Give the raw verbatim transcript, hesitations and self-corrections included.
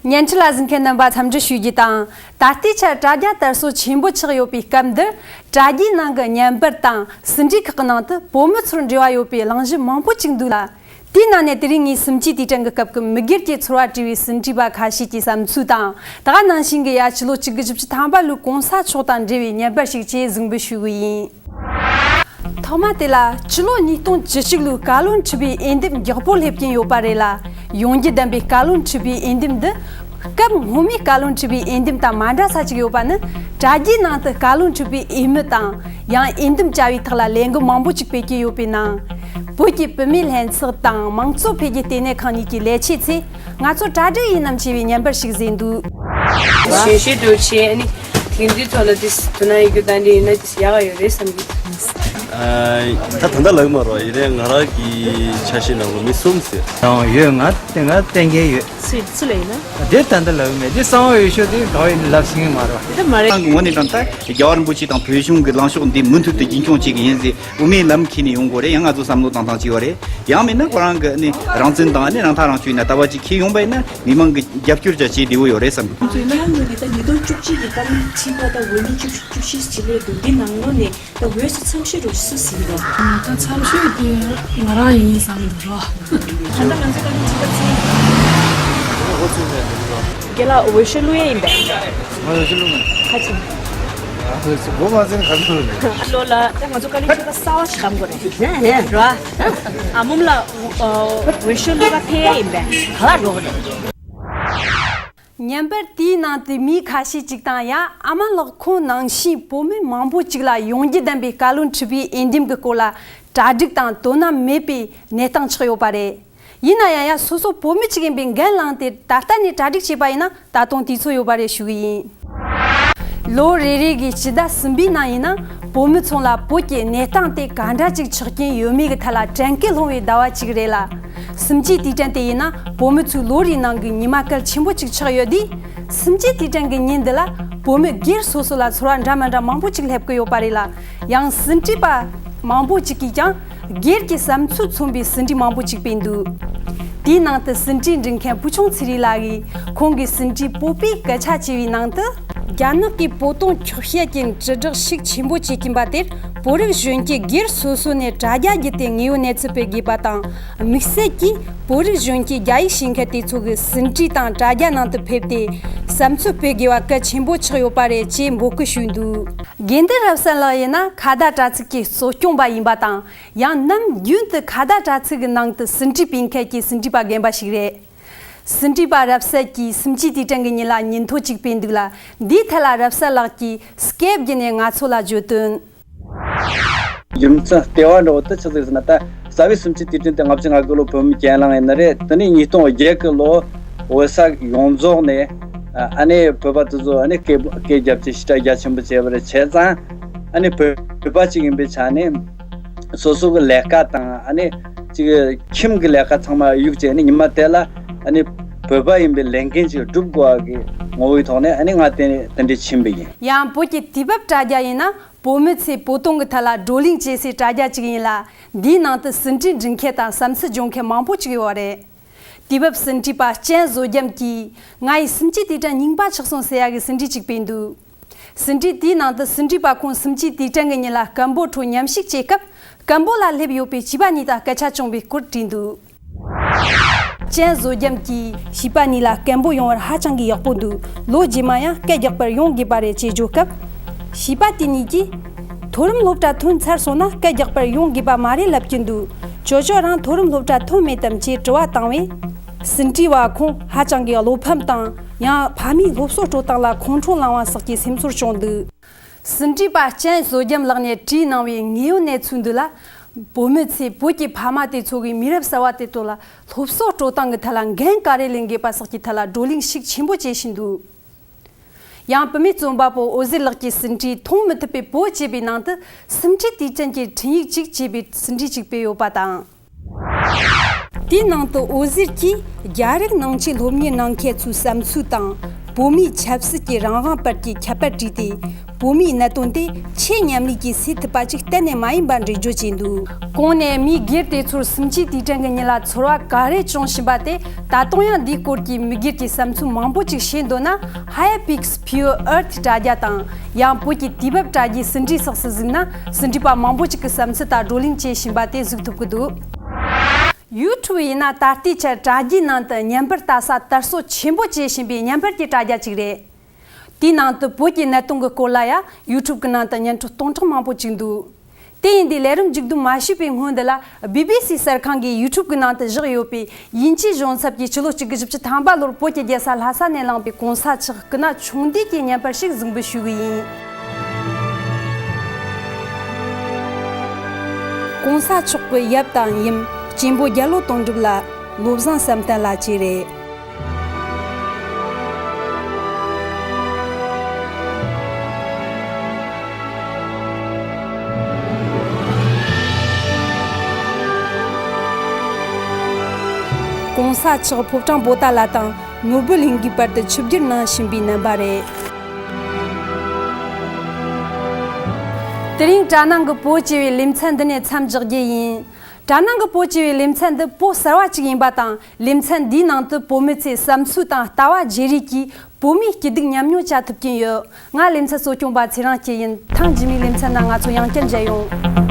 བརྙན་འཕྲིན་ལ་གཟིགས་མཁན་རྣམ་པ་འཚམས་འདྲི་ཞུ་རྒྱུ་དང་། ད་ལྟའི་ཆར་དྲ་རྒྱ་དར་སྲོལ་ཆེན་པོ་ཆགས་ཡོད་པའི་སྐབས་འདིར། དྲ་རྒྱའི་ནང་གི་བརྙན་པར་དང་ཟིན་བྲིས་ཁག་གི་ནང་དུ་བོད་མི་ཚོར་འབྲེལ་བ་ཡོད་པའི་གླེང་གཞི་མང་པོ་ཅིག་འདུག་ལ། དེའི་ནང་ནས་དེ་རིང་ངས་སུམ་བརྒྱའི་དུས་དྲན་གྱི་སྐབས་ཀྱི་མི་སྒེར་གྱི་ཚོར་བ་བྲིས་པའི་ཟིན་བྲིས་པ་ཁ་ཤས་ཀྱི་བསམ་ཚུལ་དང་། ད་ག་ནང་བཞིན་གྱི་ཡ་ཕྱི་ལོ་གཅིག་དགུ་བཞི་བཅུ་ཐམ་པ་ལོའི་གོང་ས་མཆོག་དང་འབྲེལ་བའི་བརྙན་པར་ཞིག་བཅས་གཟིགས་འབུལ་ཞུ་གི་ཡིན། ཐོག་མ་དེ་ལ་ཕྱི་ལོ་ཉིས་སྟོང་བཅུ་གཅིག་ལོའི་བཀའ་བློན་ཁྲི་པའི་འོས་འདེམས་མགྱོགས་པོ་སླེབས་ཀྱིན་ཡོད་པ་རེད་ལ། ཡོང་རྒྱུ་ལྡན་པའི་བཀའ་བློན་ཁྲི་པའི་འོས་འདེམས་འདི། སྐབས་སྔོན་མའི་བཀའ་བློན་ཁྲི་པའི་འོས་འདེམས་དང་མ་འདྲ་ས་ཅིག་ཡོད་པ་ནི། དྲ་རྒྱའི་ནང་དུ་བཀའ་བློན་ཁྲི་པའི་འོས་མི་དང་། ཡང་འོས་འདེམས་བྱ་བའི་ཐོག་ལ་ལས་འགུལ་མང་པོ་ཅིག་སྤེལ་གྱི་ཡོད་པའི་ནང་། བོད་ཀྱི་བུད་མེད་ལྷན་ཚོགས་དང་མང་གཙོ་འཕེལ་རྒྱས་ལྟེ་གནས་ཁང་གཉིས་ཀྱི་ལས་བྱེད་ཚོས། ང་ཚོ་གྲ་སྒྲིག་ཡིན་ནམ་ཅེས་པའི་བརྙན་པར་ཞིག་བཟོས་འདུག་གཞན་ཤེས་འགྲོ་ཆེ་ཨ་ནི་དེང་དུས་ཚོ་ལ་དེ་དོ་སྣང་ཡོད་རྒྱུ་ད་འདྲ་ཡིན་ན་དེ་ཡག་ཡོད་རེད་བསམ་གྱི། ཨ། ད་ད་ལྟ་ལབ་མ་རོགས། ཡིན་ནའི་ང་རང་གི་ཆ་ཤས་ནང་ལ་མི་གསུམ་ཟེར། ཡང་ཡོད། ང་དེ་ང་གཏན་འཁེལ་ཡོད། སུ་སུ་ལ་ཡིན་ན། དེ་ད་ལྟ་ལབ་མེད། དེ་གསང་བ་ཡོད་ཤོས་དེ་ག་བ་ཡིན་ལབ་ཤེས་ཀྱི་མ་རེད་པ། དེ་མ་རེད། ང་གི་ངོས་ནས་དྲང་ད་རྒྱལ་བ་རིན་པོ་ཆེ་དང་བོད་གཞུང་གི་ལངས་ཕྱོགས་འདི་མུ་མཐུད་དུ་རྒྱུན་འཁྱོངས་བྱེད་ཀྱི་ཡིན་ཟེར། དབུ་མའི་ལམ་འཁྱེར་ནས་ཡོང་དགོས་རེད། ཡང་ང་ཚོ་བསམ་བློ་བཏང་སྟངས་གཅིག་པ་རེད། ཡང་མིན་ན་ཁོ་རང་གི་ནི་རང་བཙན་དང་ནི་རང་ཐག་རང་གཅོད་ཡིན་ན་ལྟ་བ་གཅིག་འཁྱེར་ཡོང་པ་ཡིན་ན་མི་མང་གི་རྒྱབ་སྐྱོར་བྱ་བྱེད་བདེ་བོ་ཡོད་རེད་བསམ་གི། ང་ཚོའི་སླར་ཡང་ངོས་ནས་ད་ཉིས་སྟོང་བཅུ་གཅིག་གི་བཀའ་མོལ་ཁྲིམས་ཁང་དང་འོས་མི་བཅུ་བཅུ་བཞི་ཞིག་སླེབས་འདུག་འདི་ནང་ལོགས་ནས་ད་འོས་སུ་འཚམས་ཤོས་རུ་སུ་ཟིན་འདུག་ད་འཚམས་ཤོས་དེ་ང་རང་ཡིན་བསམ་འདུག་རོ། ད་ལྟ་ང་ཚོའི་བཀའ་མོལ་ཁྲིམས་ཁང་ཚོས། རྒན་ལགས་འོས་ཤོག་བླུག་ཡས་ཡིན་པས། ང་འོས་ཤོག་བླུག་མེད། ཁ་ཆེ། ཨ་ལོ་ལ་ད་ང་ཚོ་བཀའ་མོལ་ཁྲིམས་ཁང་གསར་པ་ཞིག་བདམས་དགོས་རེད། རེད་རེད། རོ། ཨ་མོམ་ལ་འོས་ཤོག་བླུག་ག་ཕེབས་ཡས་ཡིན་པས། ག་ལ་འགྲོ་གི་རེད། བརྙན་པར་དེའི་ནང་དུ་མི་ཁ་ཤས་ཅིག་དང་ཡང་ཨ་མ་ལགས་ཁོང་ནང་བཞིན་བོད་མི་མང་པོ་ཅིག་ལ་ཡོང་རྒྱུ་ལྡན་པའི་བཀའ་བློན་ཁྲི་པའི་འོས་འདེམས་ཀྱི་སྐོར་ལ་གྲ་སྒྲིག་དང་དོ་སྣང་མེད་པའི་གནས་སྟངས་ཆགས་ཡོད་པ་རེད། ཡིན་ན་ཡང་ཡང་སོ་སོ་བོད་མི་གཅིག་ཡིན་པའི་འགན་བླངས་ཏེ་ད་ལྟ་ནས་གྲ་སྒྲིག་བྱས་པ་ཡིན་ན་ད་དུང་དུས་ཚོད་ཡོད་པ་རེད་ཞུ་གི་ཡིན། ལོ་རེ་རེ་གི་སྤྱི་ཟླ་གསུམ་པའི་ནང་ཡིན་ན་བོད་མི་ཚོ་ལ་བོད་ཀྱི་གནས་སྟངས་དེ་ག་འདྲ་ཅིག་ཆགས་ཀྱིན་ཡོད་མེད་ཀྱི་ཐད་ལ་དྲན་སྐུལ་སློང་བའི་ཟླ་བ་གཅིག་རེད་ལ། གསུམ་བཅུའི་དུས་དྲན་དེ་ཡིན་ན་བོད་མི་ཚོའི་ལོ་རེའི་ནང་གི་ཉི་མ་གལ་ཆེན་པོ་གཅིག་ཆགས་ཡོད་དུས། གསུམ་བཅུའི་དུས་དྲན་གྱི་ཉིན་འདི་ལ་བོད་མི་སྒེར་སོ་སོ་ལ་ཚོར་བ་འདྲ་མི་འདྲ་མང་པོ་ཅིག་སླེབས་ཀྱི་ཡོད་པ་རེད་ལ། ཡང་ཟིན་བྲིས་པ་མང་པོ་ཅིག་གིས་ཀྱང་སྒེར་གྱི་བསམ་ཚུལ་མཚོན་པའི་ཟིན་བྲིས་མང་པོ་ཅིག་སྤེལ་འདུག་དེའི་ནང་དུ་ཟིན་བྲིས་འབྲི་མཁན་བུ་ཆུང་ཚེ་རིང་ལགས་ཀྱིས་ཁོང་གི་ཟིན་བྲིས་སྤོབས་པའི་སྐད་ཆ་ཅེས་པའི་ནང་དུ། རྒྱ་ནག་གིས་བོད་དོན་འཁྱོག་བཤད་ཀྱི་དྲིལ་བསྒྲགས་ཤུགས་ཆེན་པོ་བྱེད་ཀྱིན་པ་དེར་བོད་རིགས་གཞོན་སྐྱེས་སྒེར་སོ་སོ་ནས་དྲ་རྒྱ་བརྒྱུད་དེ་དངོས་ཡོད་གནས་ཚུལ་སྤེལ་དགོས་པ་དང་། དམིགས་བསལ་གྱིས་བོད་རིགས་གཞོན་སྐྱེས་རྒྱ་ཡིག་ཤེས་མཁན་དེ་ཚོ་གི་ཟིན་བྲིས་དང་དྲ་རྒྱ་ནང་དུ་ཕེབས་ཏེ་བསམ་ཚུལ་སྤེལ་དགོས་པ་གལ་ཆེན་པོ་ཆགས་ཡོད་པ་རེད་ཅེས་འབོད་སྐུལ་ཞུས་འདུག་དགེ་འདུན་རབ་གསལ་ལགས་ཡིན་ན་ཁ་བརྡ་དྲ་ཚིགས་ཀྱི་གཙོ་སྐྱོང་པ་ཡིན་པ་དང་། ཡང་ནམ་རྒྱུན་དུ་ཁ་བརྡ་དྲ་ཚིགས་ཀྱི་ནང་དུ་ཟིན་བྲིས་སྤེལ་མཁན་གྱི་ཟིན་བྲིས་པ་རྒན་པ་ཞིག་རེད། ཟིན་བྲིས་པ་རབ་གསལ་གྱིས་གསུམ་བཅུའི་དུས་དྲན་གྱི་ཉིན་ལ་ཉིན་ཐོ་གཅིག་སྤེལ་འདུག་ལ། འདིའི་ཐད་ལ་རབ་གསལ་ལགས་ཀྱིས་སྐད་བརྒྱུད་ནས་ང་ཚོ་ལ་བརྗོད་དོན། རྒྱུ་མཚན་ལྟེ་བ་འདྲ་བོ་དེ་ཆི་ཟིག་ཟེར་ན། ད་རྩ་བའི་གསུམ་བཅུའི་དུས་དྲན་དེ་ལྔ་བཅུ་ང་དགུ་ལོ་བོད་མི་གྱེན་ལངས་ཡིན་ནི་རེད། དེ་ནས་ཉིས་སྟོང་བརྒྱད་གི་ལོ་བོད་ས་ཡོངས་རྫོགས་ནས་ཨ་ནི་བོད་པ་དེ་ཚོ་ཨ་ནི་སྐད་སྐད་རྒྱབ་ཀྱི་ཞེ་དྲག་རྒྱ་ཆེན་པོ་བྱས་པ་རེད། བྱས་ཙང་ཨ་ནི་བོད་བོད་པ་གཅིག་ཡིན་པའི་ཆ་ནས། སོ་སོ་གི་ལས་ཀ་དང་ཨ་ནི་ཅིག་ཁྱིམ་གྱི་ལས་ཀ་ཚང་མ་གཡུག་བྱས་ནས་ཉི་མ་དེ་ལ་ཨ་ནི་བོད་པ་ཡིན་པའི་ལས་འགན་ཅིག་སྒྲུབ་དགོས་པ་གི་ངོ་བོའི་ཐོག་ནས་ཨ་ནི་ང་དེ་དེ་འདྲས་ཕྱིན་པ་ཡིན། ཡང་བོད་ཀྱི་དུས་བབ་དྲ་རྒྱ་ཡིན་ན་བོད་མི་ཚོས་བོད་དོན་གྱི་ཐད་ལ་བགྲོ་གླེང་བྱེད་སའི་དྲ་རྒྱ་ཅིག་ཡིན་ལ། འདིའི་ནང་དུ་ཟིན་བྲིས་འབྲི་མཁན་དང་བསམ་ཚུལ་བརྗོད་མཁན་མང་པོ་ཅིག་ཡོད་པ་རེད། དུས་བབ་ཟིན་བྲིས་པ་ལྕམ་བཟོད་རྒྱམ་གྱིས་ང་ཡི་གསུམ་བཅུའི་དུས་དྲན་རྙིང་པ་ཆགས་སོང་ཟེར་ཡག་གི་ཟིན་བྲིས་ཅིག་སྤེལ་འདུག་ཟིན་བྲིས་དེའི་ནང་དུ་ཟིན་བྲིས་པ་ཁོང་གསུམ་བཅུའི་དུས་དྲན་གྱི་ཉིན་ལ་སྐམ་པོ་ཁྲོད་མཉམ་ཞུགས་བྱེད་སྐབས་སྐམ་པོ་ལ་སླེབས་ཡོད་པའི་བྱིས་པ་གཉིས་དང་སྐད་ཆ་བྱུང་བའི་སྐོར་བྲིས་འདུག་ལྕམ་བཟོད་རྒྱམ་གྱིས་བྱིས་པ་གཉིས་ལ་སྐམ་པོ་ཡོང་བར་ཧ་ཅང་གི་ཡག་པོ་འདུག་ལོ་རྗེས་མ་ཡང་སྐད་རྒྱག་པར་ཡོང་དགོས་པ་རེད་ཅེས་བརྗོད་སྐབས། བྱིས་པ་དེ་གཉིས་ཀྱིས། མཐོ་རིམ་སློབ་གྲྭ་ཐོན་ཚར་སོང་ན་སྐད་རྒྱག་པར་ཡོང་དགོས་པ་མ་རེད་ལབ་ཀྱི་འདུག་ཅོ་ཅོ་རང་མཐོ་རིམ་སློབ་གྲྭ་ཐོན་མེད་དམ་ཅེས་དྲི་བ་བཏང་བས། ཟིན་བྲིས་པ་ཁོང་ཧ་ཅང་གི་བློ་ཕམ་དང་ཡང་ཕ་མའི་སློབ་གསོ་སྤྲོད་སྟངས་ལ་ཁོང་ཁྲོ་ལངས་པ་སོགས་ཀྱི་སེམས་ཚོར་བྱུང་འདུག་ཟིན་བྲིས་པ་ལྕམ་བཟོད་རྒྱམ་ལགས་ནས་བྲིས་གནང་བའི་དངོས་ཡོད་གནས་ཚུལ་འདི་ལ། བོད་མི་ཚོས་བོད་ཀྱི་ཕ་མ་དེ་ཚོ་གི་མི་རབས་གསར་བ་དེ་ཚོ་ལ་སློབ་གསོ་སྤྲོད་སྟངས་ཀྱི་ཐད་ལ་འགན་ག་རེ་ལེན་དགོས་པ་སོགས་ཀྱི་ཐད་ལ་བགྲོ་གླེང་ཤུགས་ཆེན་པོ་བྱེད་བཞིན་འདུག་ཡང་བུད་མེད་རྩོམ་པ་པོ་འོད་ཟེར་ལགས་ཀྱིས་ཟིན་བྲིས་མཐོང་མི་ཐུབ་པའི་བོད་ཅེས་པའི་ནང་དུ་གསུམ་བཅུའི་དུས་དྲན་གྱི་འཕྲིན་ཡིག་ཅིག་ཅེས་པའི་ཟིན་བྲིས་ཅིག་སྤེལ་ཡོད་པ་དང་། དེའི་ནང་དུ་འོད་ཟེར་གྱིས་རྒྱ་རིགས་ནང་ཆོས་སློབ་གཉེར་གནང་མཁན་ཚོའི་བསམ་ཚུལ་དང་། བོད་མིའི་ཆབ་སྲིད་ཀྱི་རང་དབང་བར་གྱི་ཁྱད་པར་བྲིས་ཏེ། བོད་མིའི་གནད་དོན་དེ་ཆེས་མཉམ་ལས་ཀྱིས་སེལ་ཐུབ་པ་ཅིག་གཏན་ནས་མ་ཡིན་པ་འགྲེལ་བརྗོད་བྱས་འདུག། གོང་ནས་མི་སྒེར་དེ་ཚོར་སུམ་ཅུའི་དུས་དྲན་གྱི་ཉིན་ལ་ཚོར་བ་ག་རེ་བྱུང་བཞིན་པ་དེ། ད་དུང་ཡང་འདིའི་སྐོར་གྱི་མི་སྒེར་གྱི་བསམ་ཚུལ་མང་པོ་ཅིག་ཤེས་འདོད་ན། Higher Peaks Pure Earth དྲ་རྒྱ་དང་། ཡང་བོད་ཀྱི་དུས་བབ་དྲ་རྒྱའི་ཟིན་བྲིས་སོགས་སུ་གཟིགས་ན། ཟིན་བྲིས་པ་མང་པོ་ཅིག་གི་བསམ་ཚུལ་དང་བགྲོ་གླེང་བྱེད་བཞིན་པ་དེ་གཟིགས་ཐུབ་ཀྱི་འདུག། YouTube ཡིན་ན་ད་ལྟའི་ཆར་དྲ་རྒྱའི་ནང་དུ་བརྙན་པར་ལྟ་ས་དར་སྲོལ་ཆེན་པོ་བྱེད་བཞིན་པའི་བརྙན་པར་གྱི་དྲ་རྒྱ་ཅིག་རེད། དེའི་ནང་དུ་བོད་ཀྱི་གནད་དོན་གྱི་སྐོར་ལ་ཡང་YouTube གི་ནང་དུ་བརྙན་འཕྲིན་སྟོང་ཕྲག་མང་པོ་ཅིག་འདུག། དེ་ཡིན་དུས་ལས་རིམ་མཇུག་བསྡོམས་མ་ཞུས་པའི་སྔོན་འདི་ལ། བི་བི་སི་གསར་ཁང་གིས་YouTube གི་ནང་དུ་བཞག་ཡོད་པའི་དབྱིན་ཇིའི་གཞུང་ཚབ་ཀྱིས་ཕྱི་ལོ་གཅིག་དགུ་བཞི་བཅུ་ཐམ་པ་ལོར་བོད་ཀྱི་རྒྱལ་ས་ལྷ་ས་ནས་བླངས་པའི་གོང་ས་མཆོག་སྐུ་ན་ཆུང་དུས་ཀྱི་བརྙན་པར་ཞིག་གཟིགས་འབུལ་ཞུ་གི་ཡིན། གོང་ས་མཆོག་གི་ཡབ་དང་ཡུམ་གཅེན་པོ་རྒྱལ་ལོ་དོན་གྲུབ་ལགས་བློ་བཟང་བསམ་གཏན་ལགས་བཅས་རེད། གོང་ས་མཆོག་ཕོ་བྲང་པོ་ཏ་ལ་དང་ནོར་བུ་གླིང་གི་བར་དུ་ཆིབས་བསྒྱུར་གནང་བཞིན་པའི་རྣམ་པ་རེད། དེ་རིང་དྲ་ནང་གི་བོད་ཅེས་པའི་ལེ་ཚན་འདི་ནས་མཚམས་འཇོག་རྒྱུ་ཡིན། དྲ་ནང་གི་བོད་ཅེས་པའི་ལེ་ཚན་འདི་བོད་གསར་བ་ཅིག་ཡིན་པ་དང་། ལེ་ཚན་འདིའི་ནང་དུ་བོད་མི་ཚོའི་བསམ་ཚུལ་དང་ལྟ་བ་བརྗེ་རེས་ཀྱིས་བོད་མིའི་སྐྱིད་སྡུག་མཉམ་མྱོང་བྱ་ཐུབ་ཀྱིན་ཡོད། ང་ལེ་ཚན་གཙོ་སྐྱོང་པ་ཚེ་རིང་སྐྱིད་ཡིན། ཐེངས་རྗེས་མའི་ལེ་ཚན་ནང་ང་ཚོ་ཡང་བསྐྱར་མཇལ་ཡོང་།